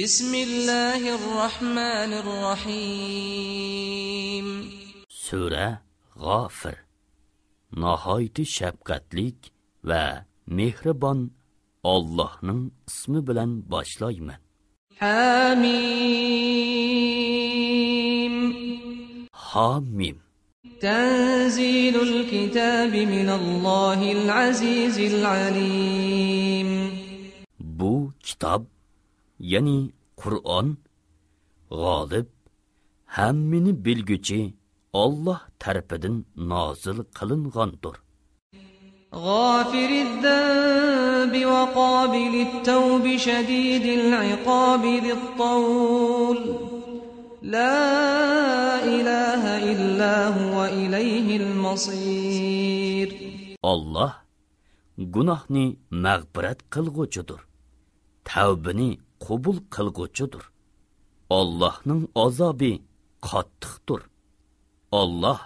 Bismillahirrahmanirrahim. Sura G'ofir. Nihoyatda shafqatlik va mehribon Allohning ismi bilan boshlayman. Hamim. Hamim. Tanzilul kitabi minallahil azizil alim. Bu kitob, ya'ni Qur'on, g'olib, hammani bilguchi Allah tarafidan nozil qilingandir. غافر الذنب وقابل التوب شديد العقاب ذي الطول لا إله إلا هو إليه المصير. Allah gunohni mag'firat qilg'uchidir, tavbani qabul qilg'uchidir. Allohning azobi qattiqdir. Allah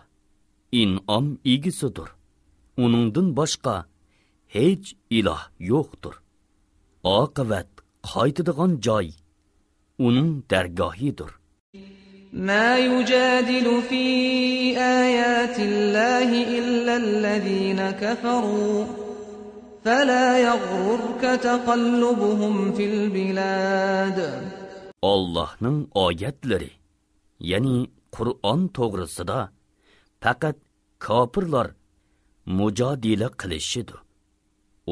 in'om egisidir. Uningdan boshqa hech iloh yo'qdir. Oqibat qaytadigan joy uning dargohidir. ما يجادل في آيات الله إلا الذين كفروا فلا يغررك تقلبهم في البلاد. Allah'ның ayetleri, yani Kur'an to'g'risida faqat kofirlar mujadila qilishidi.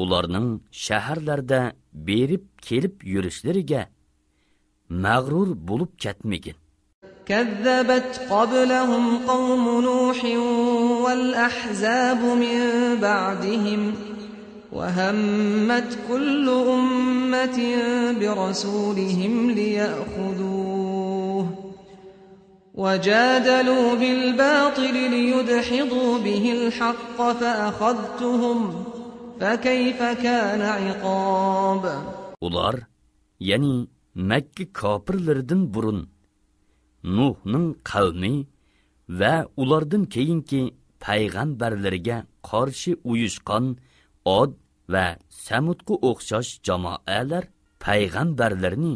Ularning shaharlarda berib kelib yurishlariga mag'rur bo'lib ketmagin. كذبت قبلهم قوم نوح والأحزاب من بعدهم وهمت كل أمة برسولهم ليأخذوه وجادلوا بالباطل ليدحضوا به الحق فأخذتهم فكيف كان عقاب. Ular, yani Mekke kafirlerinden burun Nuh'ning qavmi va ulardan keyingi payg'ambarlarga qarshi uyushgan Od va Samudga o'xshash jamoalar payg'ambarlarni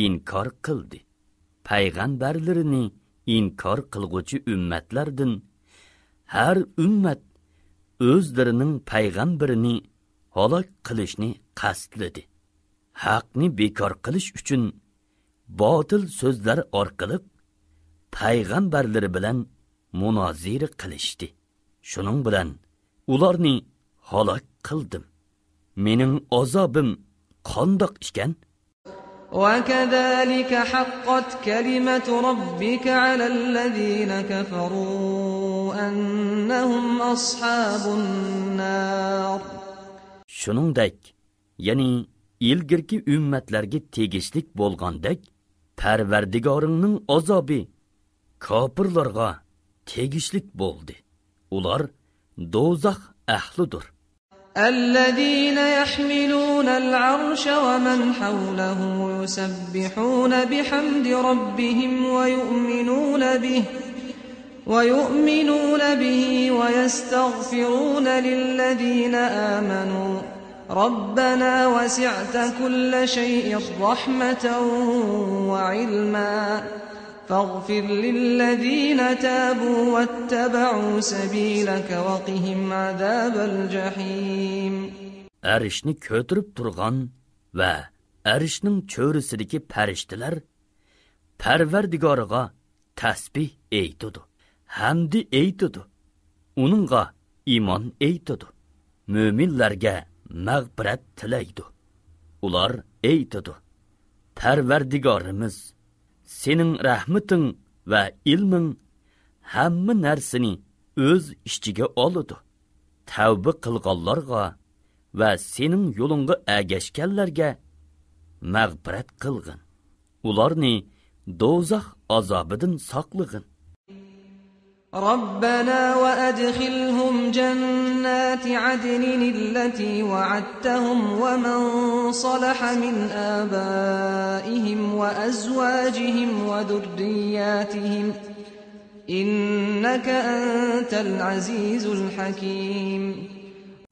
inkor qildi. Payg'ambarlarni inkor qilguvchi ummatlardan har ummat o'zlarining payg'ambarini halok qilishni qasdladi. Haqni bekor qilish uchun botil so'zlar orqali payg'ambarlar bilan munozira qilishdi. Shuning bilan ularni halok qildim. Mening azobim qandoq ekan? وكذلك حقت كلمة ربك على الذين كفروا أنهم أصحاب النار. Shuningdek, ya'ni ilgirki ummatlarga tegishlik bo'lgandek, Parvardigoringning azobi kofirlarga tegishlik bo'ldi. Ular do'zax ahlidir. الذين يحملون العرش ومن حوله يسبحون بحمد ربهم ويؤمنون به ويستغفرون للذين آمنوا ربنا وسعت كل شيء رحمة وعلما فاغفر للذين تابوا واتبعوا سبيلك وقهم عذاب الجحيم. Arishni ko'tirib turgan va arishning cho'risidagi farishtalar Parvardigoriga tasbih aytadi, hamdi aytadi, uningga iymon aytadi, mo'minlarga mag'firat tilaydi. Ular aytadi: Parvardigorimiz, sening rahmating va ilming hamma narsani o'z ichiga oladi. Tavba qilganlarga va sening yo'lingga ergashganlarga mag'firat qilgin. Ularni do'zax azobidan saqlagin. ربنا وأدخلهم جنات عدن التي وعدتهم ومن صلح من آبائهم وأزواجهم وذرياتهم إنك أنت العزيز الحكيم.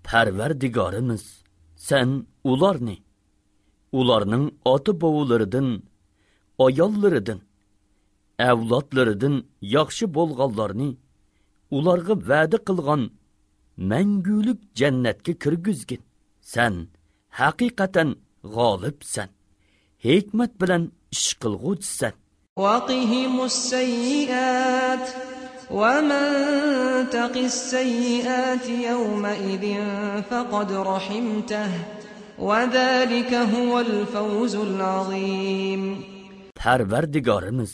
Parvardigorimiz, sen ularning ota-bobolaridan ayollaridan, avlodlaridan yaxshi bo'lganlarni ularga va'da qilgan mangulik jannatga kirgizgin. Sen haqiqatan g'olibsan, hikmat bilan ish qilg'uvchisan. Waqihimus sayyiat wa man taqis sayyiati yawma idin faqad rahimtah wa zalika huwal fawzul azim. Parvardigorimiz,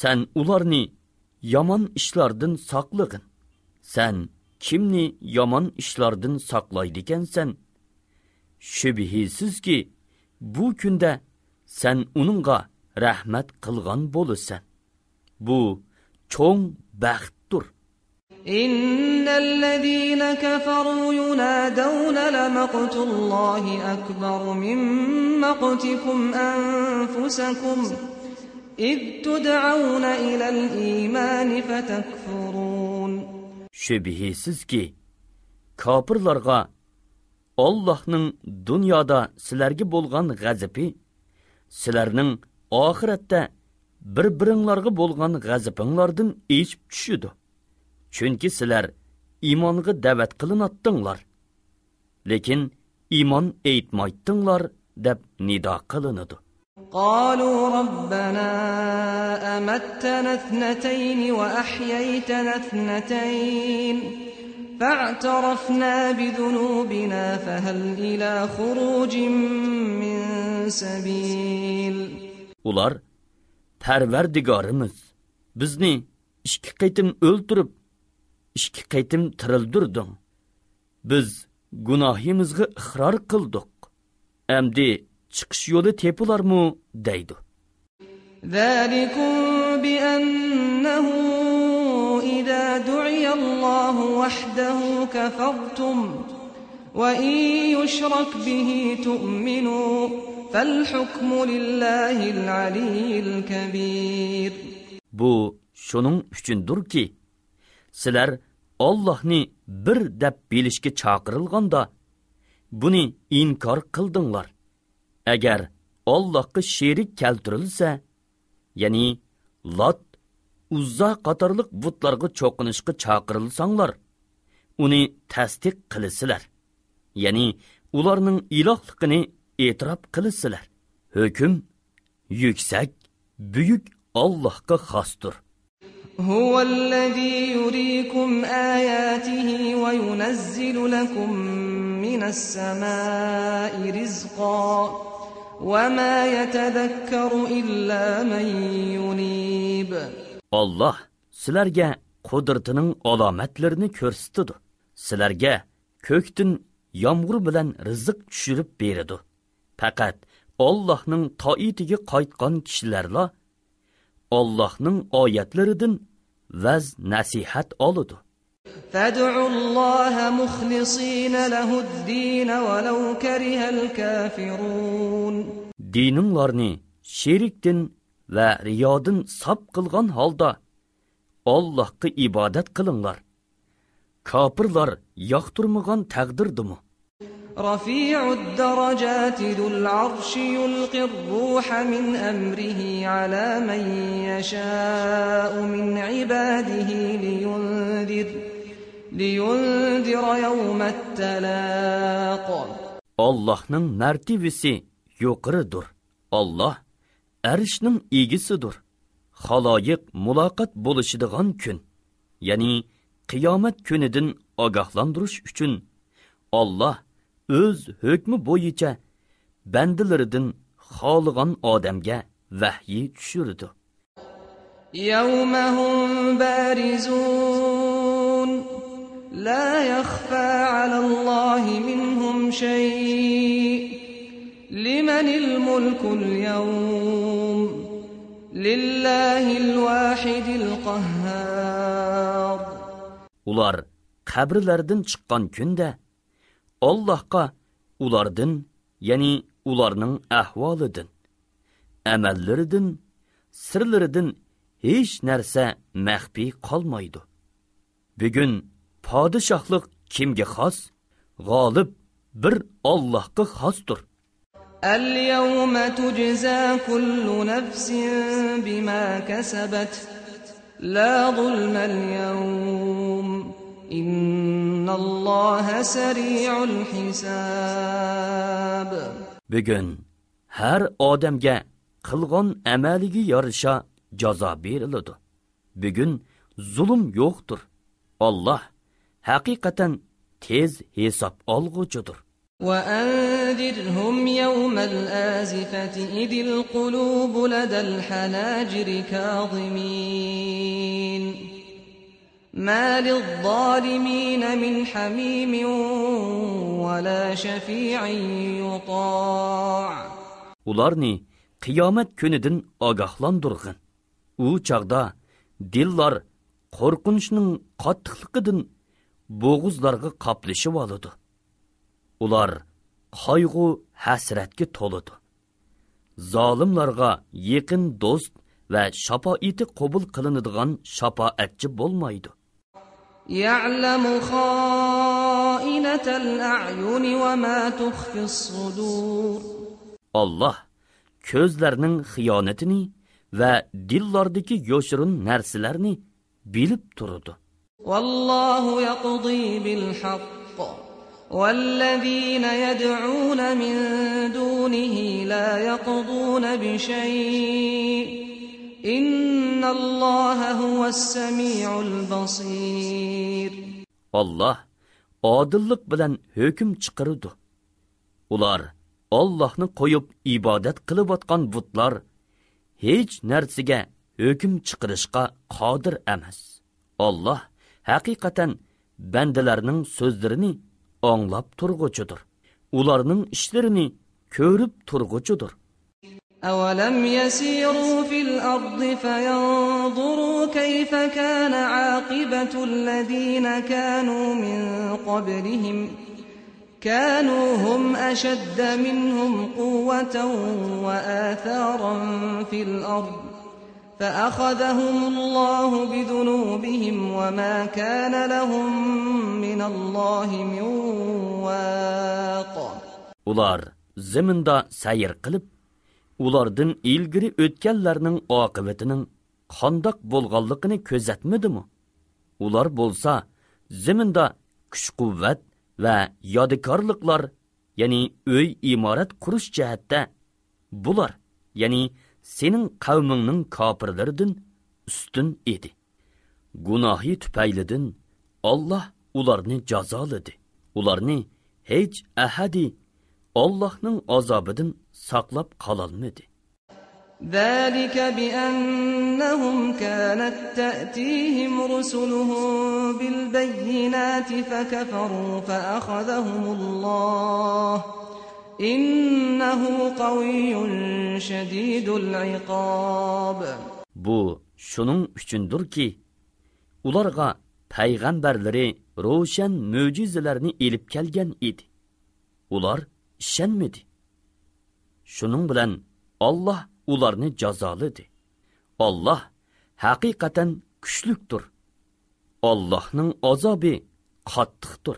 sen ularni yomon ishlardan saqlag'in. Sen kimni yomon ishlardan saqlaydi ekansan? Shubhisizki, bu kunda sen uningga rahmat qilgan bo'lasan. Bu cho'ng baxtdir. Innallazina kafaru yunadawna lamaqtullahi akbar min maqtikum anfusakum id tud'auna ila al-iman fatakfurun. Shubhisizki, kofirlarga Allah'ның dunyoda sizlarga bo'lgan g'azabi, sizlarning oxiratda bir-biringlarga bo'lgan g'azabinglardan eshib tushidi. Chunki sizlar iymonga da'vat qilinatdinglar, lekin iymon aytmaytdinglar deb nido qilinadi. قالوا ربنا أمتنا اثنتين وأحييتنا اثنتين فاعترفنا بذنوبنا فهل إلى خروج من سبيل. Ular, Parvardigorimiz, bizni ikki qaytim o'ltirib, ikki qaytim tirildirding. Biz gunohimizga iqror qildik. Endi chiqish yo'li tepilarmi deydi. Zalikum bi annahu idza du'iya Alloh wahdahu kafartum wa in yushrak bihi tu'minu fal hukmu lillahil aliyyil kabir. Bu şunun üçündür ki, sizler Allah'ni bir deb bilishga chaqirilganda buni inkor qildinglar. Agar Allohga sherik keltirilsa, ya'ni Lat, Uzza qatorliq butlarga cho'qinishga chaqirilsanglar, uni tasdiq qilasizlar. Ya'ni ularning ilohligini e'tirof qilasizlar. Hukm yuksak, buyuk Allohga xosdir. هو الذي يريكم آياته وينزل لكم من السماء رزقا وما يتذكر إلا من ينيب. Allah sizlarga qudratining alomatlarini ko'rsatdi. Sizlarga ko'kdan yomg'ir bilan rizq tushirib beradi. Faqat Allohning toitiga qaytgan kishilarla Allah'ның ayetlerinden vaz nasihat oludi. Fad'ullaha mukhlisina lahud-din walau karihal kafirun. Dininglarni şerikdan va riyodan sap qilgan holda Allohga ibodat qilinglar. Kofirlar yoqtirmagan taqdirdimi? رفيع الدرجات ذو العرش يلقي الروح من أمره على من يشاء من عباده لينذر يوم التلاق. Allah'ның mərtəbəsi yuqarıdır. Allah ərşinin egisidir. Xaloyiq mulaqat bo'lishadigan kun, ya'ni qiyomat kunidan ogohlantirish uchun Allah öz hükmü boyunca bendilerinden xoligan odamga vahyi tushirdi. Yawmahum barizun la yakhfa 'ala Allahi minhum shay' limanil mulkul yawm lillahil wahidil qahhar. Ular qabrlardan chiqqan kunda Allah'a ulardan, yani ularning ahvolidan, amallaridan, sirlaridan hech narsa maxfiy qolmaydi. Bugun podshohlik kimga xos? G'olib bir Allohga xosdir. اليوم تجزى كل نفس بما كسبت لا ظلم اليوم إن الله سريع الحساب. Bugün her odamga qilgan amaliga yarasha jazo beriladi. Bugün zulm yo'qdir. Allah haqiqatan tez hisob olg'uchidir. وأنذرهم يوم الآزفة إذ القلوب لدى الحناجر كاظمين ما للظالمين من حميم ولا شفيع يطاع. Ularni qiyomat kunidan ogohlantirgin. U chaqda dillar qo'rqinchning qattiqligidan bo'g'izlarga qaplashib oladi. Ular qayg'u hasratga to'ladi. Zolimlarga yaqin do'st va shafoati qabul qilinadigan shafoatchi bo'lmaydi. يعلم خائنة الأعين وما تخفي الصدور. Allah ko'zlarning xiyonatini va dillardagi yo'shirin narsalarni bilib turadi. والله يقضي بالحق والذين يدعون من دونه لا يقضون بشيء إن الله هو السميع البصير. Allah adillik bilan hukm chiqaradi. Ular Allahni qo'yib ibodat qilib atgan butlar hech narsaga hukm chiqarishga qodir emas. Allah haqiqatan bandalarning so'zlarini anglab turg'uchidir. Ularning ishlarini ko'rib turg'uchidir. أولم يسيروا في الأرض فينظروا كيف كان عاقبة الذين كانوا من قبلهم كانوا هم أشد منهم قوة وآثارا في الأرض فأخذهم الله بذنوبهم وما كان لهم من الله من واق. Ular zaminda sayr qilib, ulardan ilgari o'tganlarning oqibatining qandoq bo'lganligini ko'zatmadimi? Ular bo'lsa, zaminda kuch-quvvat va yodikorliklar, ya'ni uy imorat qurish jihatda bular, ya'ni sening qavmingning kofirlaridan ustun edi. Gunohi tufaylidan Allah ularni jazoladi. Ularni hech ahadi Allah'ның azabidan saqlab qalolmadi. ذلك بأنهم كانت تأتيهم رسلهم بالبينات فكفروا فأخذهم الله إنه قوي شديد العقاب. Bu şunun üçündür ki ularga peygamberleri roşan mucizelerini elip kelgen idi. Ular işenmedi. Şunun bilen Allah ularni jazoladı. Allah haqiqatan kuchlikdir. Allah'ның azabı qattiqdir.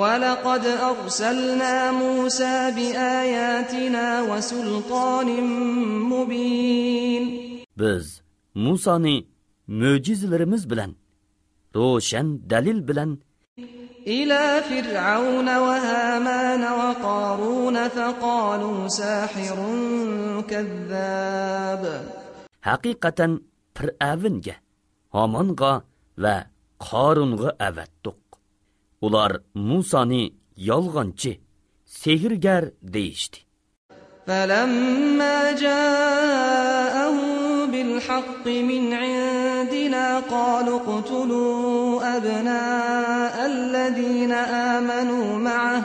وَلَقَدْ أَرْسَلْنَا مُوسَى بِآيَاتِنَا وَسُلْطَانٍ مُبِينٍ. Biz Musa'ni mucizelerimiz bilen, roşan delil bilen إِلَى فِرْعَوْنَ وَهَامَانَ وَقَارُونَ فَقَالُوا سَاحِرٌ كَذَّابٌ. Haqiqatan Fir'avnga, Hamonga va Qarunga avatdiq. Ular Musa'ni yolg'onchi, sehrgar deyishdi. فَلَمَّا جَاءَهُم بِالْحَقِّ مِنْ عِندِنَا قَالُوا اقْتُلُوا أَبْنَاءَ الَّذِينَ آمَنُوا مَعَهُ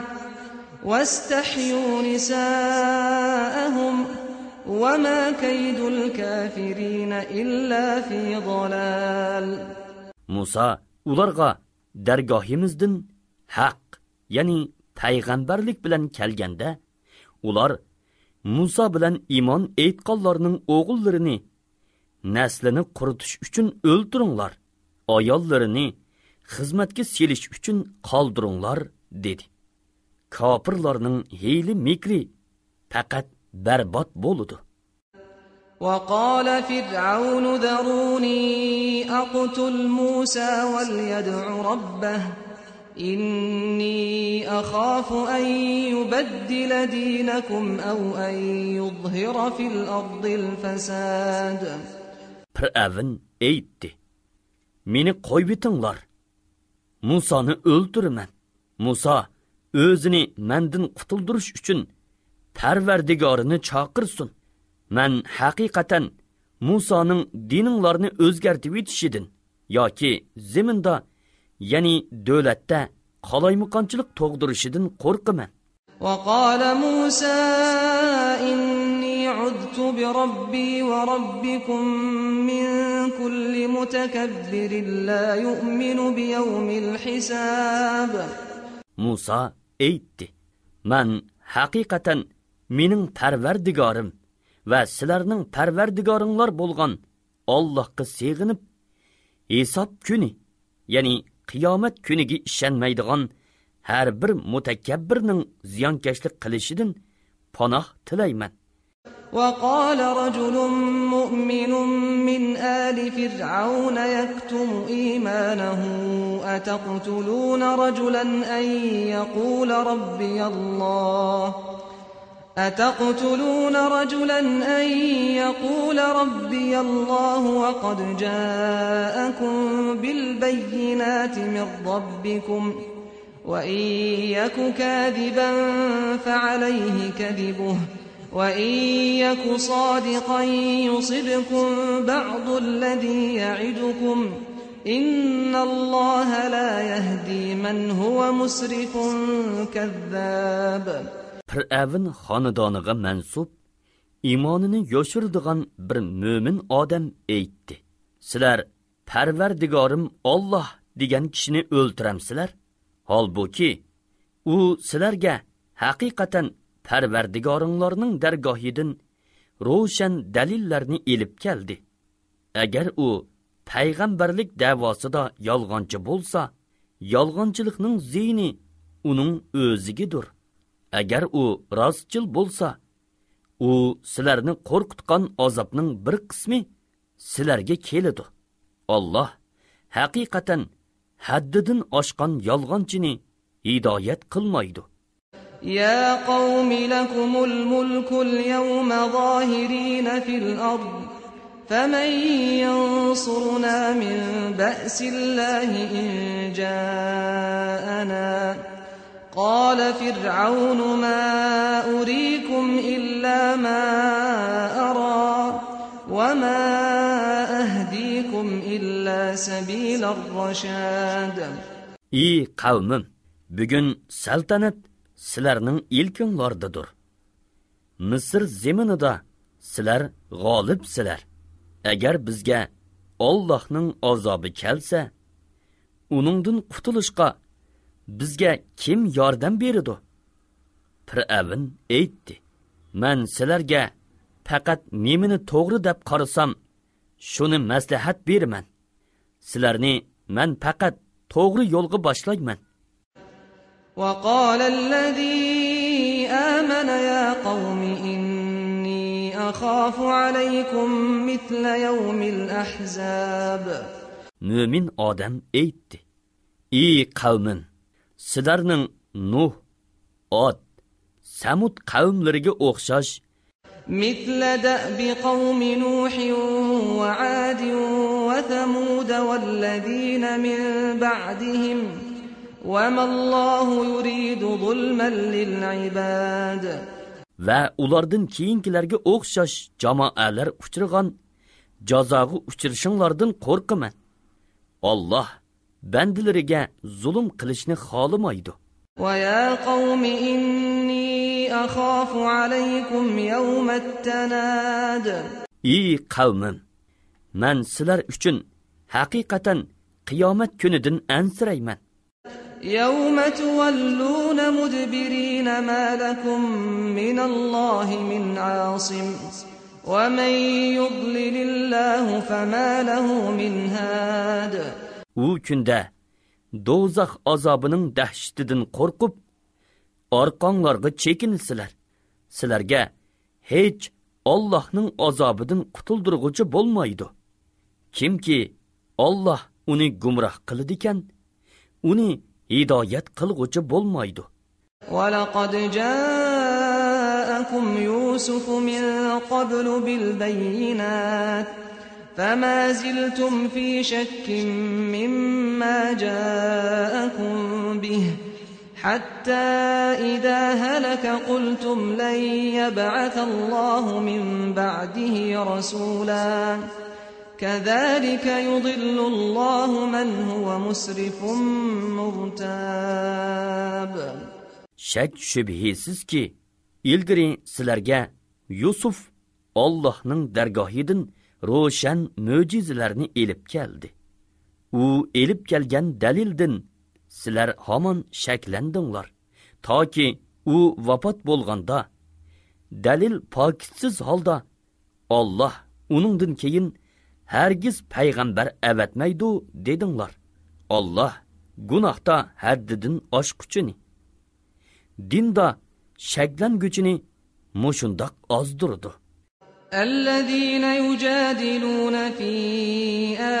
وَاسْتَحْيُوا نِسَاءَهُمْ وَمَا كَيْدُ الْكَافِرِينَ إِلَّا فِي ضَلَالٍ. Musa ularga dargohimizdan haq, ya'ni payg'ambarlik bilan kelganda, ular Musa bilan iymon etganlarning o'g'illarini naslini quritish uchun o'ldiringlar, ayollarini xizmatga selish uchun qoldiringlar dedi. Kofirlarning hiyli mikri faqat barbod bo'ludi. وقال فرعون ذروني أقتل موسى وليدع ربه إني أخاف أن يبدل دينكم أو أن يظهر في الأرض الفساد. Firavun aytdi: "Meni qo'yib etinglar. Musoni o'ltiraman. Musa o'zini mendan qutuldirish uchun Parvardigorini chaqirsin. Men haqiqatan Musoning dininglarni o'zgartib etishidan yoki zaminda, ya'ni davlatda qalaymaqonchilik tug'dirishidan qo'rqaman." وقال موسى إني عذت بربي وربكم من كل متكبر لا يؤمن بيوم الحساب. Musa aytdi: "Men haqiqatan mening Parvardigorim va sizlarning Parvardigoringlar bo'lgan Allohga sig'inib, hisob kuni, ya'ni qiyomat kuniga ishonmaydigan har bir mutakabbirning ziyonkashlik qilishidan panoh tilayman." وقال رجل مؤمن من آل فرعون يكتم إيمانه أتقتلون رجلا أن يقول ربي الله وقد جاءكم بالبينات من ربكم وإن يك كاذبا فعليه كذبه وإن يك صادقا يصبكم بعض الذي يعدكم إن الله لا يهدي من هو مسرف كذاب. Firavun xonadoniga mansub iymonini yoshiradigan bir mo'min odam aytdi: "Sizlar Parvardigorim Alloh degan kishini o'ltiramsizlar? Holbuki u sizlarga haqiqatan Parvardigoringlarning dargohidan ro'shan dalillarni elib keldi. Agar u payg'ambarlik da'vosida yolg'onchi bo'lsa, yolg'onchilikning ziyni uning o'zigidir. Agar u rostchil bo'lsa, u sizlarni qo'rqitgan azobning bir qismi sizlarga keladi. Alloh haqiqatan haddidan oshgan yolg'onchini hidoyat qilmaydi." يا قوم لكم الملك اليوم ظاهرين في الأرض فمن ينصرنا من بأس الله إن جاءنا. قال فرعون ما أريكم إلا ما أرى وما أهديكم إلا سبيل الرشاد. "Ey qavmim, bugun saltanat sizlarning ilkinglardadir. Misr zaminida sizlar g'olibsizlar. Agar bizga Allohning azobi kelsa, uningdan qutulishga bizga kim yordam beradi?" Firavun aytdi: "Men sizlarga faqat nemini to'g'ri deb qarasam, shuni maslahat beraman. Sizlarni men faqat to'g'ri yo'lga boshlayman." وقال الذي آمن يا قوم إني أخاف عليكم مثل يوم الأحزاب. Mümin odam aytdi: "Ey qavmim, sizlarning Nuh, Od, Samud qavmlariga o'xshash مثل دأب قوم نوح وعاد وثمود والذين من بعدهم وما الله يريد ظلما للعباد. va ulardan keyingilarga o'xshash jamoalar uchirgan jazoga uchirishinglardan qo'rqaman. Alloh bandalariga zulm qilishni xohlamaydi. ويا قوم إني أخاف عليكم يوم التناد. Ey qavmim, men sizlar uchun haqiqatan qiyomat kunidan ansirayman. يوم تولون مدبرين ما لكم من الله من عاصم ومن يضلل الله فما له من هاد. U kunda do'zax azobining dahshatidan qo'rqib, orqanglarga chekinsizlar. sizlarga hech Allohning azobidan qutuldirg'uchi bo'lmaydi. Kimki Alloh uni gumroh qildi ekan, uni hidoyat qilg'uchi bo'lmaydi. وَلَقَدْ جَاءَكُمْ يُوسُفُ مِنْ قَبْلُ بِالْبَيِّنَاتِ فَمَا زِلْتُمْ فِي شَكٍّ مِّمَّا جَاءَكُمْ بِهِ حَتَّى إِذَا هَلَكَ قُلْتُمْ لَنْ يَبْعَثَ اللَّهُ مِنْ بَعْدِهِ رَسُولًا كَذَلِكَ يُضِلُّ اللَّهُ مَنْ هُوَ مُسْرِفٌ مُرْتَابٌ. Şək şübhəsiz ki, ilgiri sizlərə Yusuf Allah'ın dərgahidin roşan möcüzələrini elib gəldi. O elib gəlgən dəlildin sizlər hamon şəkləndinlər. Ta ki o vafat bolğanda dəlil pakitsiz halda Allah onundan keyin hergiz peygamber əvətməydi dedinlər. Allah günahda həddidin aşqıçını. Dinda şəklen gücünü muşundaq azdırdı. الذين يجادلون في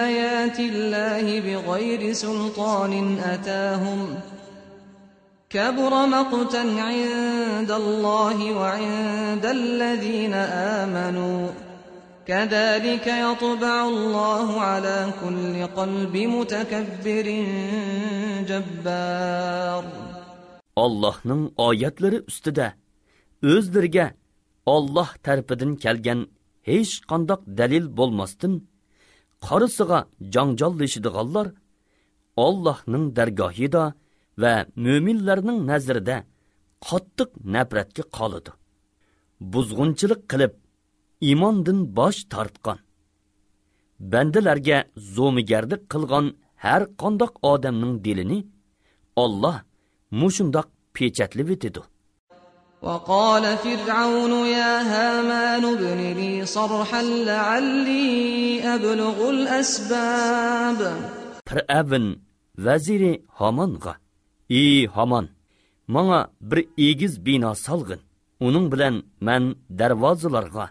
آيات الله بغير سلطان أتاهم كبر مقتا عند الله وعند الذين آمنوا كذلك يطبع الله على كل قلب متكبر جبار. Allah'ın ayetleri üstüde özlerine Allah tərəfindən gələn heç qandaq dəlil bolmasdın, qarısığa janjallışıdığanlar Allah'ın dərgahida və möminlərinin nəzərində qattiq nəfrətə qalıdı. Buzğunçılıq qılıb imandan baş tartqan, bəndələrə zomigerlik qılğan hər qandaq adamның dilini Allah muşundaq peçətlib etdi. وقال فرعون يا هامان ابن لي صرحا لعلي أبلغ الأسباب. Firavun vaziri Haman'a, "Ey Haman, bana bir egiz bina salgın. Onun bilen men darvazalarga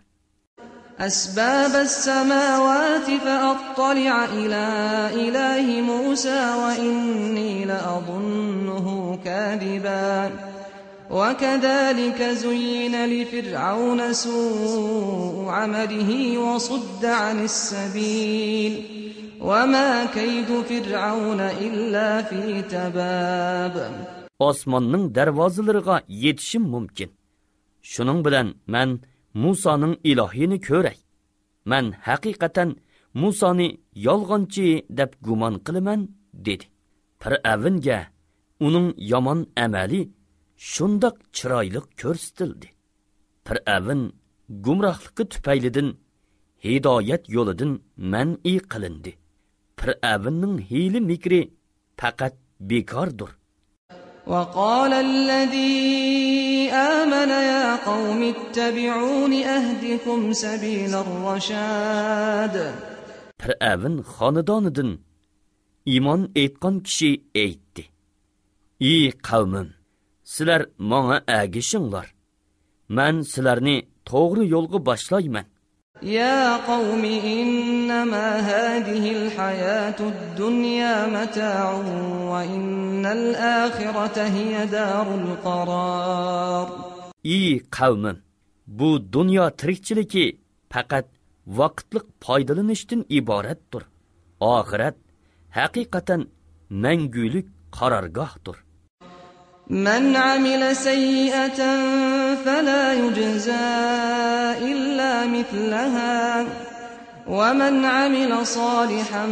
أسباب السماوات فأطلع إلى إله موسى وإني لأظنه كاذبا. وكذلك زين لفرعون سوء عمله وصد عن السبيل وما كيد فرعون إلا في تباب." Osmanның darvazalarına yetişim mümkün. Şunun bilen men Musa'nın ilahini körey. Men hakikaten Musa'ni yalğançı dep guman qılıman dedi. Firavunga onun yaman amali şundaq chiroyli ko'rsatildi. Firavun gumrohligi tufaylidan hidoyat yo'lidan man'i qilindi. Firavunning hiyli mikri faqat bekordir. وقال الذي آمن يا قوم اتبعون أهدكم سبيل الرشاد. Firavun xonadonidan iymon etgan kishi aytdi: "Ey qavmim, sizlar manga agishinglar. Men sizlarni to'g'ri yo'lga boshlayman." يا قوم إنما هذه الحياة الدنيا متاع وإن الآخرة هي دار القرار. Ey qavmim, bu dunyo tirikchiligi faqat vaqtlik foydalanishdan iboratdir. Oxirat haqiqatan mangulik qarorgohdir. من عمل سيئة فلا يجزى إلا مثلها ومن عمل صالحا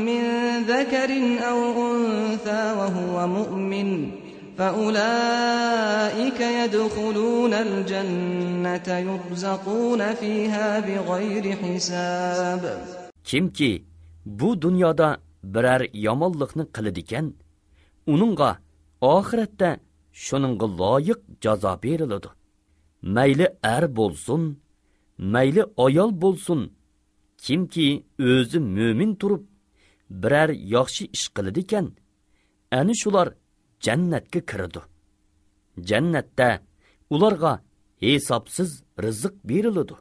من ذكر أو أنثى وهو مؤمن فأولئك يدخلون الجنة يرزقون فيها بغير حساب. Kimki bu dunyoda birer yomonlikni qiladigan, uningga oxiratda shuningga loyiq jazo beriladi. Mayli er bo'lsin, mayli ayol bo'lsin, kimki o'zi mo'min turib birer yaxshi ish qiladigan, ani shular jannatga kiradi. Jannatda ularga hesapsız rızık beriladi.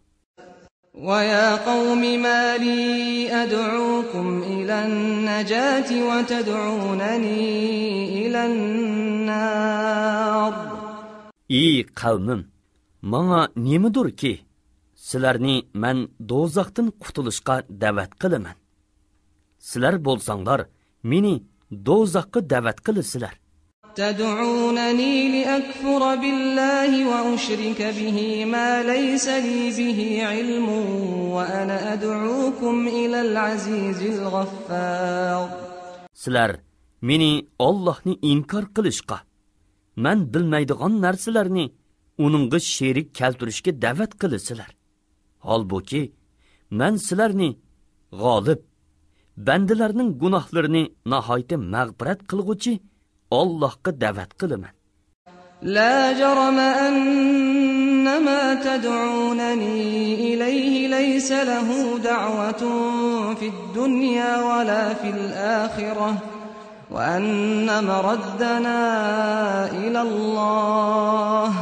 وَيَا قَوْمِ مَا لِي أَدْعُوكُمْ إِلَى النَّجَاةِ وَتَدْعُونَنِي إِلَى النَّارِ Ey qavmim, manga nemidir ki, sizlarni men dozaqdan qutulishga da'vat qilaman. Sizlar bo'lsanglar, meni dozaqqa da'vat qilasizlar. تدعونني لأكفر بالله وأشرك به ما ليس لي به علم وأنا أدعوكم إلى العزيز الغفار. Sizlar meni Allohni inkor qilishga, men bilmaydigan narsalarni uningga sherik keltirishga da'vat qilasizlar. Holbuki men sizlarni g'olib, bandalarning gunohlarini nihoyat mag'firat qilguvchi Allohga da'vat qilaman. لا جرم أن ما تدعونني إليه ليس له دعوة في الدنيا ولا في الآخرة وأن مردنا إلى الله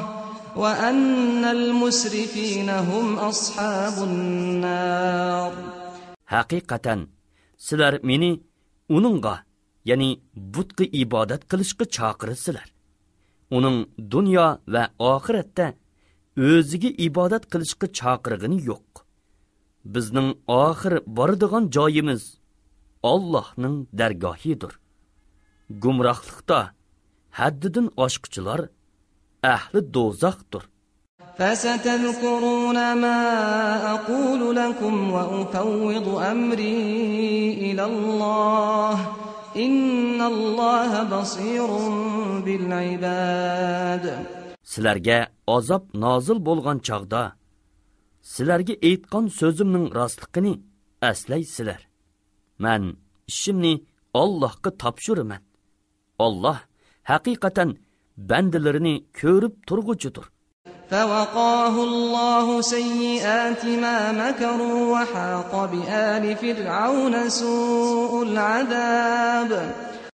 وأن المسرفين هم أصحاب النار. Haqiqatan sizlar meni uningga, ya'ni butga ibodat qilishga chaqirsizlar. Uning dunyo va oxiratda o'ziga ibodat qilishga chaqirg'ini yo'q. Bizning oxir boradigan joyimiz Allohning dargohidir. Gumrohlikda haddidan oshquchilar ahli do'zaxdir. فستذكرون ما أقول لكم وأفوض أمري إلى الله إن الله بصير بالعباد. Sizlarga azob nozil bo'lgan chaqda sizlarga aytgan so'zimning rostligini eslaysizlar. Men ishimni Allohga topshiraman. Alloh haqiqatan bandalarini ko'rib turg'uchidir. فوقاه الله سيئات ما مكروا وحاق بآل فرعون سوء العذاب.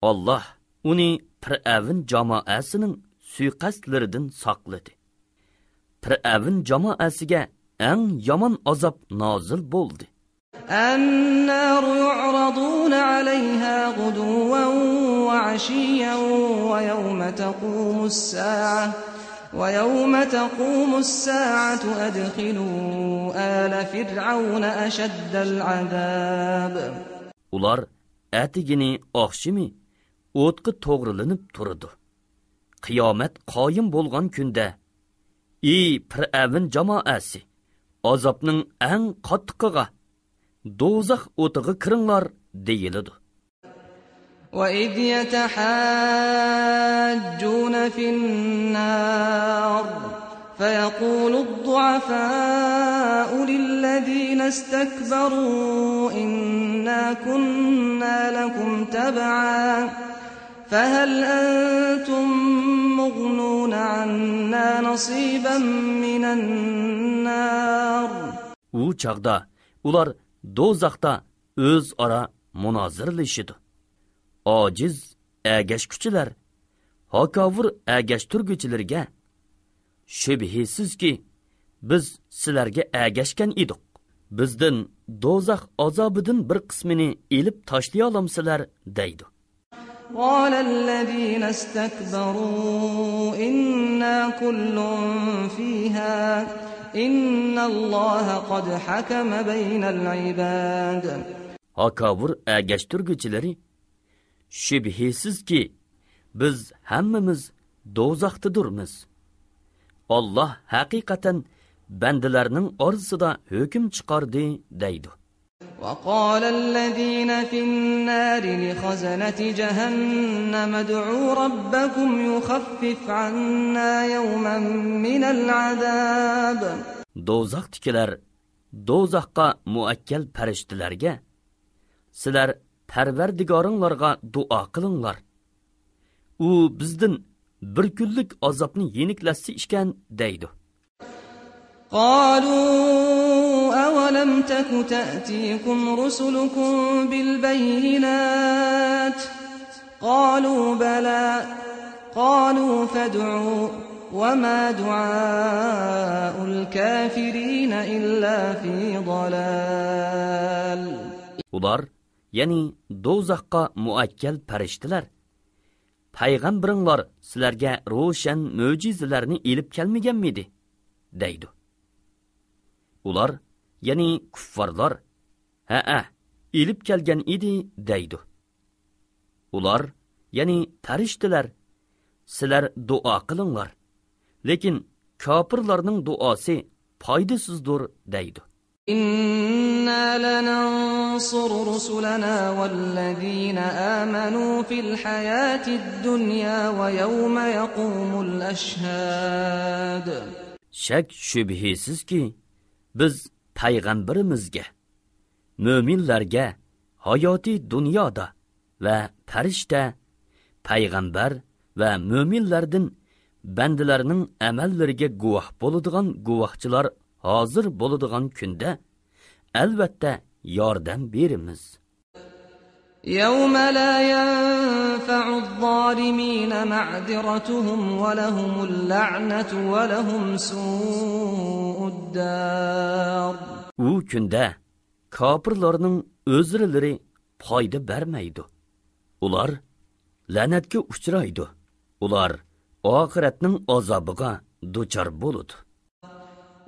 Allah uni Fir'avn jamoasining suiqastlaridan saqladi. Fir'avn jamoasiga eng yomon azob nozil bo'ldi. النار يعرضون عليها غدوا وعشيا ويوم تقوم الساعة أدخلوا آل فرعون أشد العذاب. Ular atigini oqshimi o'tqa to'g'rilanib turdi. Qiyomat qoyim bo'lgan kunda, ey Fir'avn jamoasi, azobning eng qattiqiga, do'zax o'tiga kiringlar deyiladi. وَإِذْ يَتَحَاجُّونَ فِي النَّارِ فَيَقُولُ الضُّعَفَاءُ لِلَّذِينَ اسْتَكْبَرُوا إِنَّا كُنَّا لَكُمْ تَبَعًا فَهَلْ أَنْتُمْ مُغْنُونَ عَنَّا نَصِيبًا مِنَ النَّارِ. U çağda ular do'zaxda o'z ara munozirlashidi. Ojiz agashkuchilar hakovir agashturguchilarga shubhisizki biz sizlarga agashgan edik. Bizdan do'zax azobidan bir qismini elib tashlay olamsizlar deydi. قال الذين استكبروا إنا كل فيها إن الله قد حكم بين العباد. Hakovir agashturguchilar shubhisizki biz hammamiz do'zaxdadurmiz. Allah haqiqatan bandalarning orasida hukm chiqardi deydi. وقال الذين في النار لخزنة جهنم ادعوا ربكم يخفف عنا يوما من العذاب. Do'zaxdagilar do'zaxqa muakkal farishtalarga sizlar Parvardigoringlarga duo qilinglar. U bizdan bir kunlik azobni yeniklasi ishkan deydi. قالوا أولم تك تأتيكم رسلكم بالبينات قالوا بلى قالوا فادعوا وَمَا دُعَاءُ الْكَافِرِينَ إِلَّا فِي ضَلَالٍ. Ular, yani dozaqqa muakkal farishtalar, payg'ambaringlar sizlarga ro'shan mo'jizalarni elib kelmaganmidi? deydi. Ular, yani kuffarlar, ha, elib kelgan edi deydi. Ular, yani farishtalar, sizlar duo qilinglar, lekin kofirlarning duosi foydasizdir deydi. إِنَّا لَنَنصُرُ رُسُلَنَا وَالَّذِينَ آمَنُوا فِي الْحَيَاةِ الدُّنْيَا وَيَوْمَ يَقُومُ الْأَشْهَادُ. Şek şübhisiz ki biz payg'ambarimizga, mo'minlarga hayoti dunyoda va farishta, payg'ambar va mo'minlardan bandalarning amallariga guvoh bo'ladigan guvohchilar hozir bo'ladigan kunda albatta yordam beramiz. يَوْمَ لَا يَنفَعُ الظَّالِمِينَ مَعْذِرَتُهُمْ وَلَهُمُ اللَّعْنَةُ وَلَهُمْ سُوءُ الدَّارِ. U kunda kofirlarning o'zlari foyda bermaydi. Ular la'natga uchraydi. Ular oxiratning azobiga duchor bo'ladi.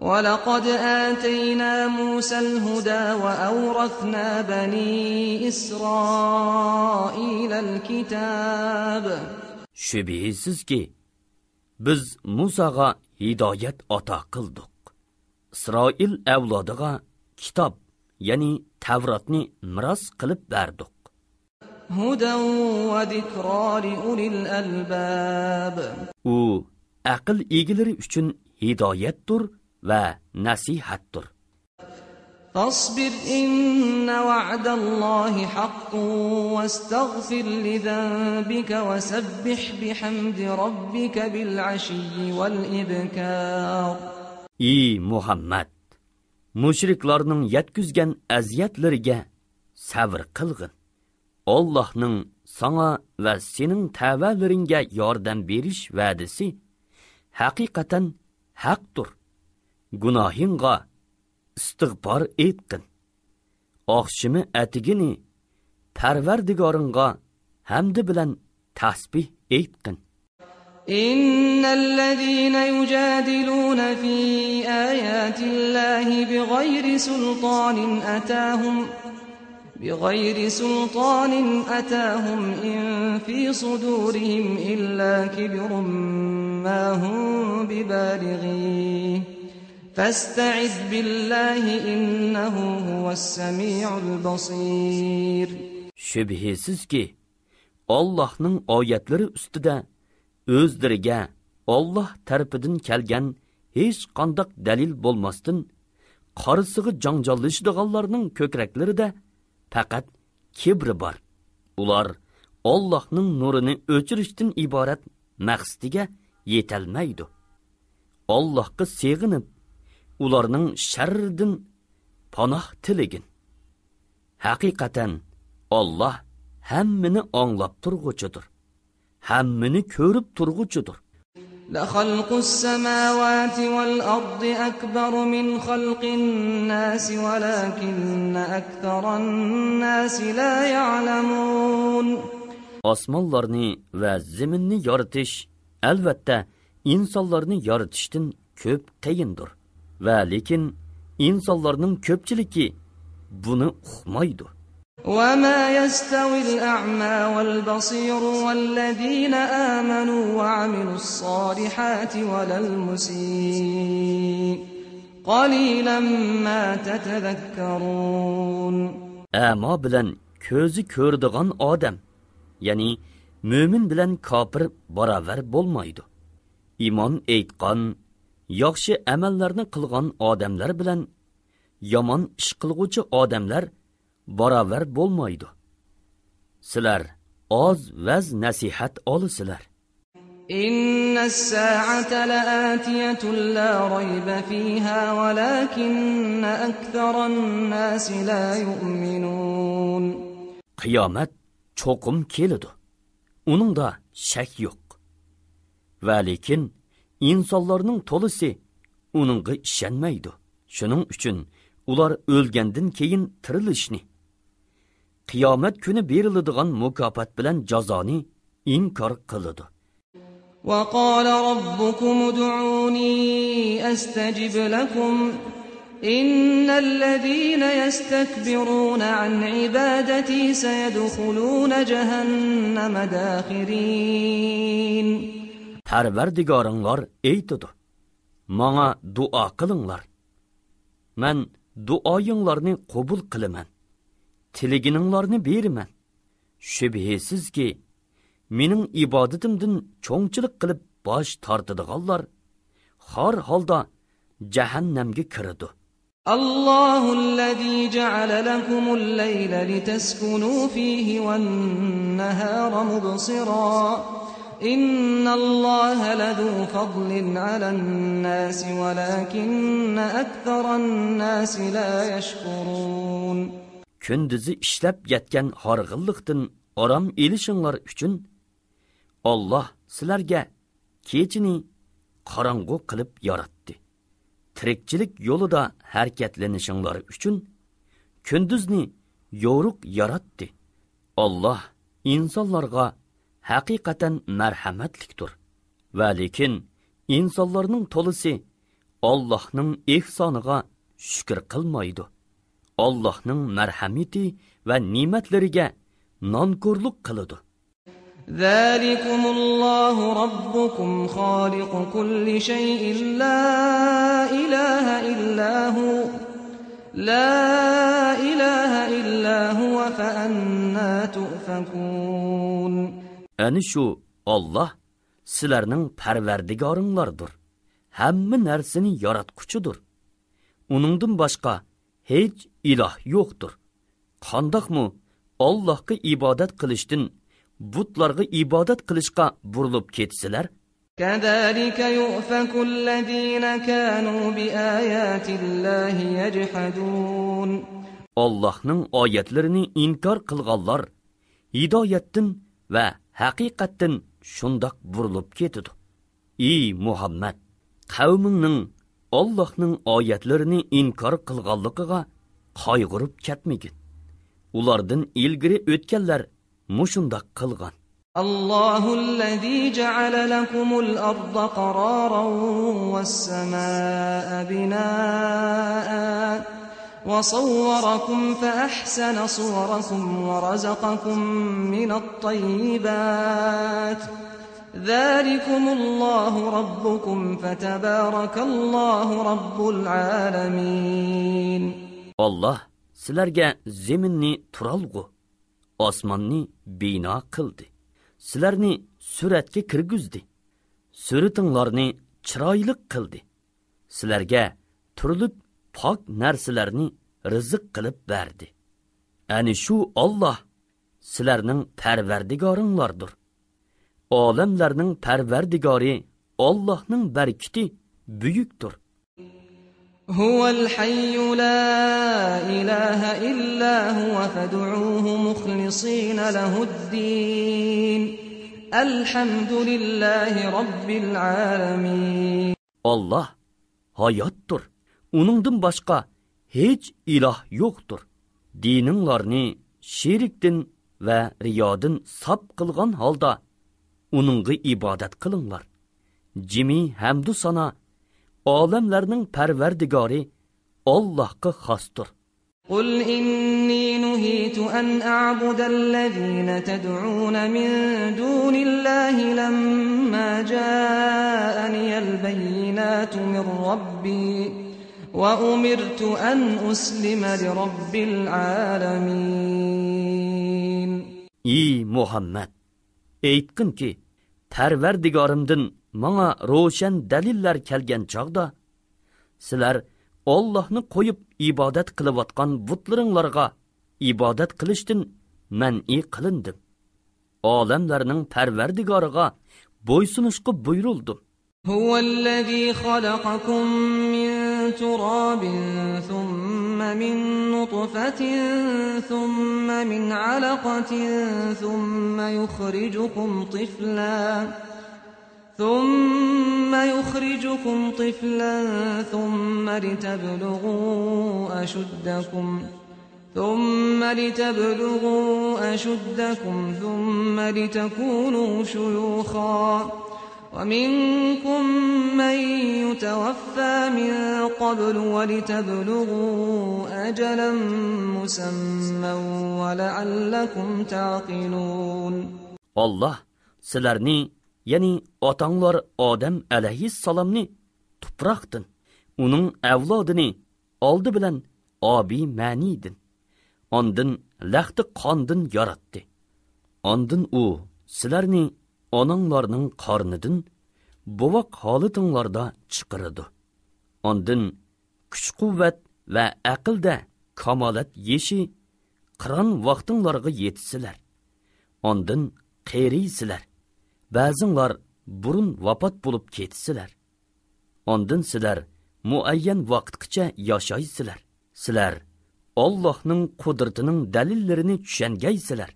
وَلَقَدْ آتَيْنَا مُوسَى الْهُدَى وَأَوْرَثْنَا بَنِي إِسْرَائِيلَ الْكِتَابَ. Şübhisiz ki biz Musaga hidayet ata qildik. İsroil avlodiga kitob, yani Tavratni miros qilib berdik. Hudan va zikra li ulil albab. U aql egalari uchun hidayetdir ve nasihattir. Fasbir inna va'dallahi haqqun vastaghfir li zanbika wasabbih bihamdi rabbika bil ashiyyi wal ibkar. Ey Muhammad, mushriklarning yetkizgan aziyatlariga sabr qilgin. Allah'ның sana ve senin tavalaringga yordam berish va'dasi haqiqatan haqdir. Gunohingga istig'for etqin. Oqshimi atigini Parvardigoringga hamdi bilan tasbih etqin. İnnellezîne yücadilûne fî âyâtillâhi bighayri sultânin atâhum in fî sudûrihim illâ kibrun mâ hum bibâlighîh. فَاسْتَعِذْ بِاللّٰهِ اِنَّهُ هُوَ السَّمِيعُ الْبَصِيرُ. Şübhisiz ki Allah'ның ayetleri üstüde özleriga Allah tarafından kelgen hiç qandaq dalil bolmasdan qarısığı janjallashadiganlarning ko'kraklarida faqat kibri bor. Ular Allah'ның nurini o'chirishdan iborat maqsadiga yetalmaydi. Allah'ga seg'inib ularning sharridan panoh tilegin. Haqiqatan Allah hammani anglab turg'uchidir. Hammani ko'rib turg'uchidir. La xalqus samawati wal ardi akbar min xalqin nas walakinna aktharan nas la ya'lamun. Osmonlarni va zaminni yaratish albatta insonlarni yaratishdan ko'p qiyindir. Va lekin insonlarning ko'pchiligi buni uqmaydi. وَمَا يَسْتَوِي الْأَعْمَى وَالْبَصِيرُ وَالَّذِينَ آمَنُوا وَعَمِلُوا الصَّالِحَاتِ وَلَا الْمُسِيءُ قَلِيلًا مَا تَتَذَكَّرُونَ. Ama bilen ko'zi ko'rdigan odam, ya'ni mo'min bilan kofir barobar bo'lmaydi. Iymon aytgan, yaxshi amallarni qilgan odamlar bilan yomon ish qilguvchi odamlar barobar bo'lmaydi. Sizlar oz vaz nasihat olasizlar. Innas sa'ata la'atiyatun la rayba fiha walakinna aktharan nas la yu'minun. Qiyomat cho'qim keladi. Uningda shak yo'q. Va lekin insonlarning to'lisi uningga ishonmaydi. Shuning uchun ular o'lgandan keyin tirilishni, qiyomat kuni beriladigan mukofot bilan jazoni inkor qiladi. وقال ربكم ادعوني أستجب لكم إن الذين يستكبرون عن عبادتي سيدخلون جهنم داخرين. Parvardigoringlar aytadi: "Menga duo qilinglar. Men duoyinglarni qabul qilaman. Tilagininglarni beraman. Shubhisizki, mening ibodatimdan cho'ngchilik qilib bosh tortadiganlar har holda jahannamga kiradi." الله الذي جعل لكم الليل لتسكنوا فيه والنهار مبصرا إن الله لذو فضل على الناس ولكن أكثر الناس لا يشكرون. Kunduzi ishlab yetgan horg'inlikdan orom elishinglar uchun Alloh sizlarga kechini qorong'u qilib yaratdi. Tirikchilik yo'lida harakatlanishinglar uchun kunduzni yo'ruq yaratdi. Alloh insonlarga haqiqatan marhamatlikdir. Va lekin insonlarning to'lisi Allohning ihsoniga shukr qilmaydi. Allohning marhamati va ne'matlariga nonko'rlik qiladi. ذلكم الله ربكم خالق كل شيء لا إله إلا هو فأنا تؤفكون. Ani shu Alloh sizlarning parvardigoringlardir. Hamma narsani yaratquchidir. Uningdan boshqa hech iloh yo'qdir. Qandoqmi Allohga ibodat qilishdan butlarga ibodat qilishga burilib ketsalar, كذلك يؤفك الذين كانوا بآيات الله يجحدون. Allohning oyatlarini inkor qilganlar hidoyatdan va haqiqatdan shundoq burilib ketadi. Ey Muhammad, qavmingning Allohning oyatlarini inkor qilganligiga qayg'urib ketmagin. Ulardan ilgari o'tganlar mushundoq qilgan. الله الذي جعل لكم الأرض قرارا والسماء بناء وصوركم فأحسن صوركم ورزقكم من الطيبات ذلكم الله ربكم فتبارك الله رب العالمين. Allah sizlarga zeminni turalg'u, osmonni bino qildi. Sizlarni suratga kirgizdi. Suratinglarni chiroyli qildi. Sizlarga turli pok narsalarni rizq qilib berdi. Ani shu Alloh sizlarning parvardigoringlardir. Olamlarning parvardigori Allohning barkati buyukdir. هو الحي لا إله إلا هو فادعوه مخلصين له الدين الحمد لله رب العالمين. Allah hayotdir. Uningdan boshqa hech iloh yo'qdir. Dininglarni shirkdan va riyodan sap qilgan holda uningga ibodat qilinglar. Jimi hamdu sana olamlarning parvardigori Allohga xosdir. قل إني نهيت أن أعبد الذين تدعون من دون الله لما جاءني البينات من ربي وأمرت أن أسلم لرب العالمين. Ey Muhammad, aytqin ki, parvardigorimdan menga ro'shan dalillar kelgan chog'da sizlar Allohni qo'yib ibodat qilayotgan butlaringlarga ibodat qilishdan man'i qilindim. Olamlarning parvardigoriga bo'ysunishga buyurildim. هو الذي خلقكم من تراب ثم من نطفة ثم من علقة ثم ثم يخرجكم طفلا ثم لتبلغوا أشدكم ثم لتكونوا شيوخا ومنكم من يتوفى من قبل ولتبلغوا أجلا مسمى ولعلكم تعقلون. Allah sizlarni, ya'ni otanglar Odam alayhissalomni tuproqdan, uning avlodini oldi bilan obi ma'nidin, ondan lahti qondan yaratdi. Ondan u sizlarni onanglarning qornidan bovoq holatinglarda chiqaradi. Ondan kuch-quvvat va aqlda kamolat yeshi qiron vaqtinglarga yetisizlar. Ondan qeyriysilar. Ba'zinglar burun vafot bo'lib ketisizlar. Ondan sizlar muayyan vaqtgacha yashaysizlar. Sizlar Allohning qudratining dalillarini tushungaysizlar.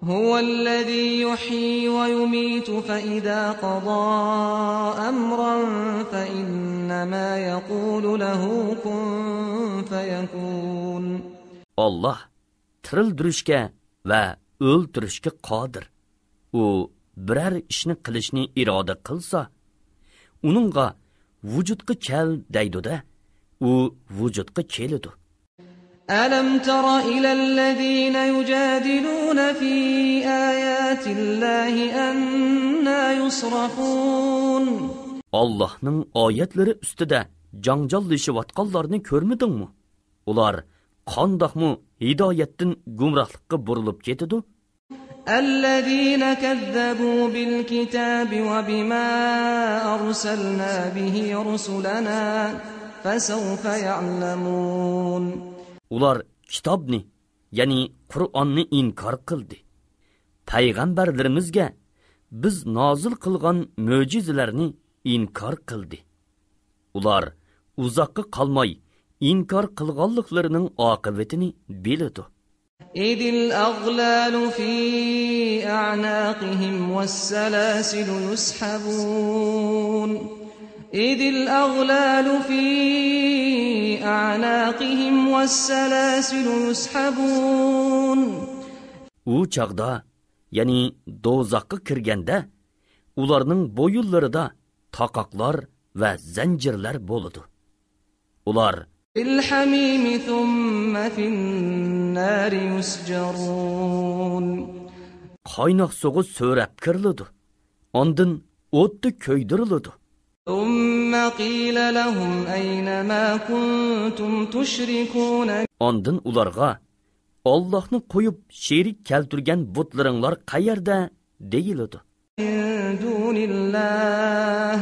هو الذي يحيي ويميت فإذا قضى أمرا فإنما يقول له كن فيكون. Allah tirildirishga va o'ldirishga qodir. U biror ishni qilishni iroda qilsa, uningga vujudga kel deydi-da, u vujudga keladi. ألم تر إلى الذين يجادلون في آيات الله أنى يصرفون. Allah'ның ayetlari ustida janjallashayotganlarni ko'rmadingmi? Ular qandoqmi hidoyatdan gumrohlikka burilib ketadi? الذين كذبوا بالكتاب وبما أرسلنا به رسلنا فسوف يعلمون. Ular kitobni, ya'ni Qur'onni inkor qildi. Payg'ambarlarimizga biz nozil qilgan mo'jizalarni inkor qildi. Ular uzoqqa qolmay inkor qilganliklarining oqibatini biladi. Idil aghlalu fi a'naqihim was-salasil yushabun. Idil aghlalu fi a'naqihim was-salasil yushabun. U chaqda, ya'ni do'zaxga kirganda, ularning bo'yinlarida taqoqlar va zanjirlar bo'ladi. Ular fil hamim thumma fin nar yusjarun. Qaynoq suvi so'rab kiriladi. Ondan o'tda ko'ydiriladi. Thumma qila lahum ayna ma kuntum tushrikun. Ondan ularga Allohni qo'yib sherik keltirgan butlaringlar qayerda deyiladi. Dunillah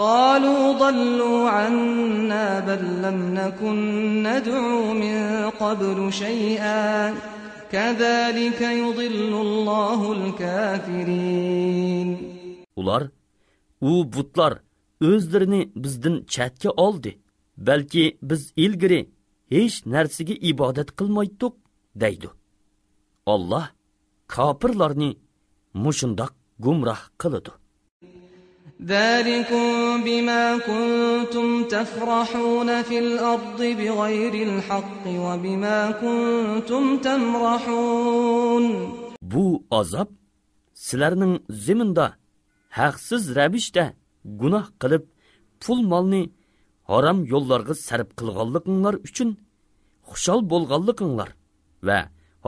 qalu dallu anna bal lam nakun nad'u min qablu shay'an kadhalika yudillu Allohul kafirin. Ular u butlar o'zlarini bizdan chatga oldi. Balki biz ilgari hech narsaga ibodat qilmaydik deydi. Allah kofirlarni mushundoq gumroh qiladi. Zalikum bima kuntum tafrahuna fil ardi bighayri al-haqqi wa bima kuntum tamrahun. Bu azab sizlarning ziminda haqsiz ravishda gunoh qilib pul molni haram yo'llarga sarf qilganliginglar uchun xushal bo'lganliginglar va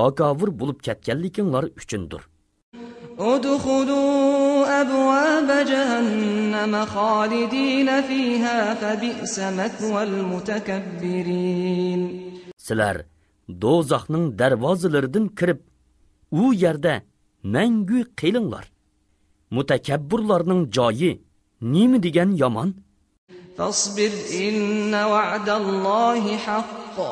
hakavur bo'lib ketganliginglar uchundir. Udkhulu abwab jahannam khalidin fiha fabi'sa mathwal mutakabbirin. Sizlar do'zaxning darvozalaridan kirib, u yerda mangu qilinglar. Mutakabburlarning joyi nima degan yomon? Fasbir inna wa'dallahi haqqo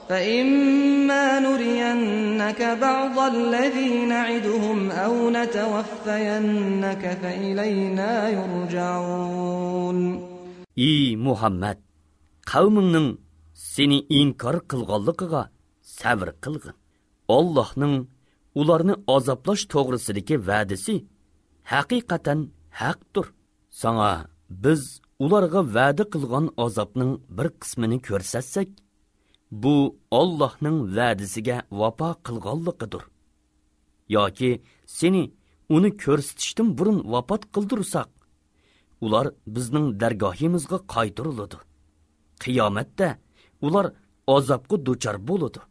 fa imma nuriyannaka ba'dalladhi na'iduhum aw natawaffayannaka fa ilayna yurja'un. Ey Muhammad, qavmingning seni inkor qilganligiga sabr qilgin. Allohning ularni azoblash to'g'risidagi va'dasi haqiqatan haqdir. Sana biz ularga va'da qilgan azobning bir qismini ko'rsatsak, bu Allohning va'dasiga vafo qilganligidir. Yoki seni uni ko'rsatishdan burun vafot qildirsak, ular bizning dargohimizga qaytariladi. Qiyomatda ular azobga duchor bo'ladi.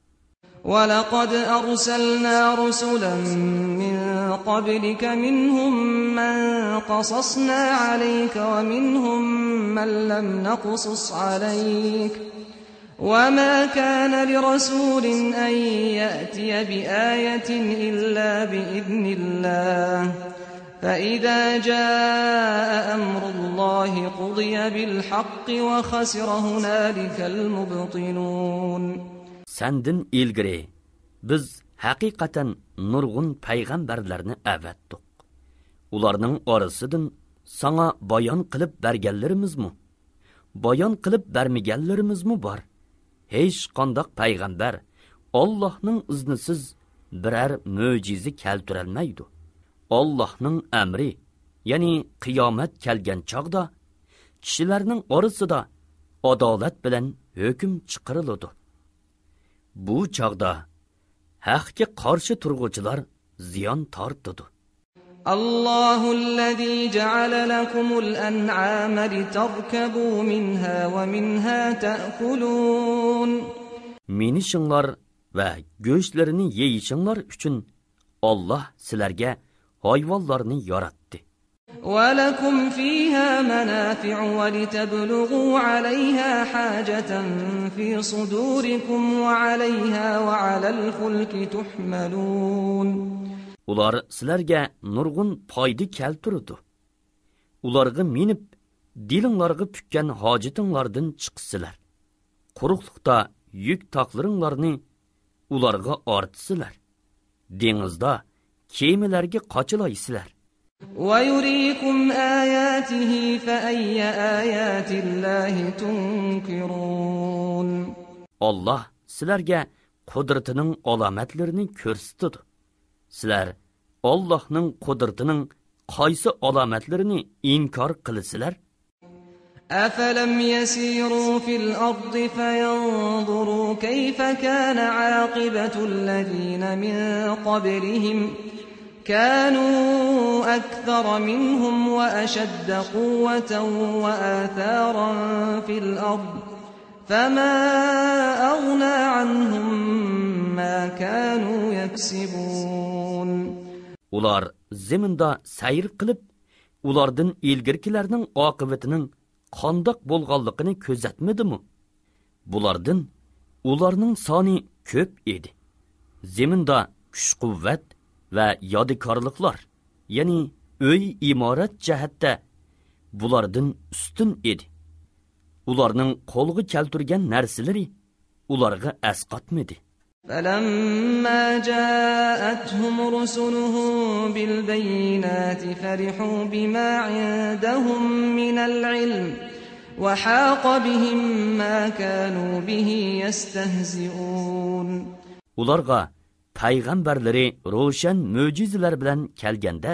وَلَقَدْ أَرْسَلْنَا رُسُلًا مِّن قَبْلِكَ مِنْهُم مَّن قَصَصْنَا عَلَيْكَ وَمِنْهُم مَّن لَّمْ نَقْصُصْ عَلَيْكَ وَمَا كَانَ لِرَسُولٍ أَن يَأْتِيَ بِآيَةٍ إِلَّا بِإِذْنِ اللَّهِ فَإِذَا جَاءَ أَمْرُ اللَّهِ قُضِيَ بِالْحَقِّ وَخَسِرَ هُنَالِكَ الْمُبْطِلُونَ. Sendin ilgiri biz haqiqatan nurg'un payg'ambarlarni avatdik. Ularning orasidan sana bayon qilib berganlarimizmi? Bayon qilib bermaganlarimizmi bor? Hech qanday payg'ambar Allohning iznisiz biror mo'jiza keltirolmaydi. Allohning amri, ya'ni qiyomat kelgan chog'da kishilarning orasida adolat bilan hukm chiqariladi. Bu chog'da haqqa qarshi turg'uvchilar ziyon tortadi. Allohul-lezî ja'ala lakumul an'âme litarkabû minhâ ve minhâ ta'kulûn. Minishinglar va go'shtlarini yeyishinglar uchun Alloh sizlarga hayvonlarni yaratdi. وَلَكُمْ فِيهَا مَنَافِعُ وَلِتَبْلُغُوا عَلَيْهَا حَاجَةً فِي صُدُورِكُمْ وَعَلَيْهَا وَعَلَى الْفُلْكِ تُحْمَلُونَ. Ular sizlarga nurg'un foyda keltirdi. Ularga minib, dilinglarga pukkan hojitinglardan chiqsizlar. Quruqlikda yük taqlaringlarni ularga ortsizlar. Dengizda kemalarga qochilaysizlar. وَيُرِيكُمْ آيَاتِهِ فَأَيَّ آيَاتِ اللَّهِ تُنْكِرُونَ. Allah sizlarga qudratining alomatlarini ko'rsatdi. Sizlar Allohning qudratining qaysi alomatlarini inkor qilasizlar? أَفَلَمْ يَسِيرُوا فِي الْأَرْضِ فَيَنظُرُوا كَيْفَ كَانَ عَاقِبَةُ الَّذِينَ مِن قَبْلِهِمْ كانوا أكثر منهم وأشد قوة وآثارا في الأرض فما أغنى عنهم ما كانوا يكسبون. Ular zeminda sayr qilib, ulardan ilgirkilarning oqibatining qandoq bo'lganligini ko'zatmadimi? Bulardan ularning soni ko'p edi. Zeminda kuch-quvvat va yodikorliklar, ya'ni uy imorat jihatda bulardan ustun edi. Ularning qo'lga keltirgan narsalari ularga asqatmadi. فَلَمَّا جَاءَتْهُمْ رُسُلُهُم بِالْبَيِّنَاتِ فَرِحُوا بِمَا عِندَهُم مِّنَ الْعِلْمِ وَحَاقَ بِهِم مَّا كَانُوا بِهِ يَسْتَهْزِئُونَ. Ularga payg'ambarlari ro'shan mo'jizalar bilan kelganda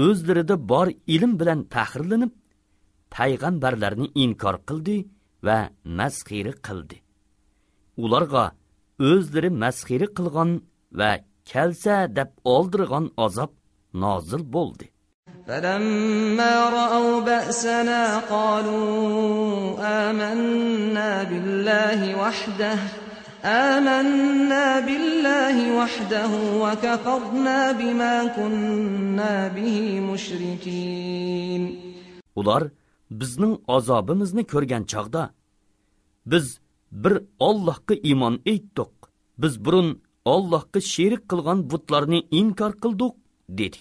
o'zlarida bor ilm bilan faxrlanib payg'ambarlarni inkor qildi va masxira qildi. Ularga o'zlari masxira qilgan va kelsa deb oldirgan azob nozil bo'ldi. فَلَمَّا رَأَوْا بَأْسَنَا قَالُوا آمَنَّا بِاللَّهِ وَحْدَهُ وَكَفَرْنَا بِمَا كُنَّا بِهِ مُشْرِكِينَ. Ular bizning azobimizni ko'rgan chog'da biz bir Allohga iymon etdik. Biz burun Allohga sherik qilgan butlarni inkor qildik dedi.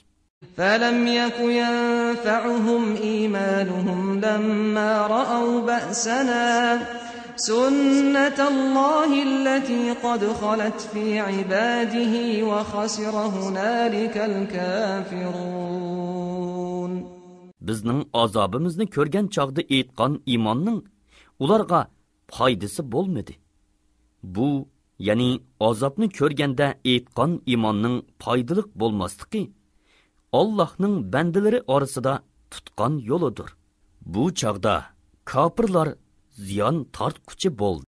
فَلَمْ يَكُ يَنفَعُهُمْ إِيمَانُهُمْ لَمَّا رَأَوْا بَأْسَنَا سُنَّةَ اللَّهِ الَّتِي قَدْ خَلَتْ فِي عِبَادِهِ وَخَسِرَ هُنَالِكَ الْكَافِرُونَ. Bizning azobimizni ko'rgan chog'da aytgan iymonning ularga foydasi bo'lmadi. Bu, ya'ni azobni ko'rganda aytgan iymonning foydaliq bo'lmasligi Allohning bandalari orasida tutgan yo'lidir. Bu chaqda kofirlar ziyon tortquchi bo'ldi.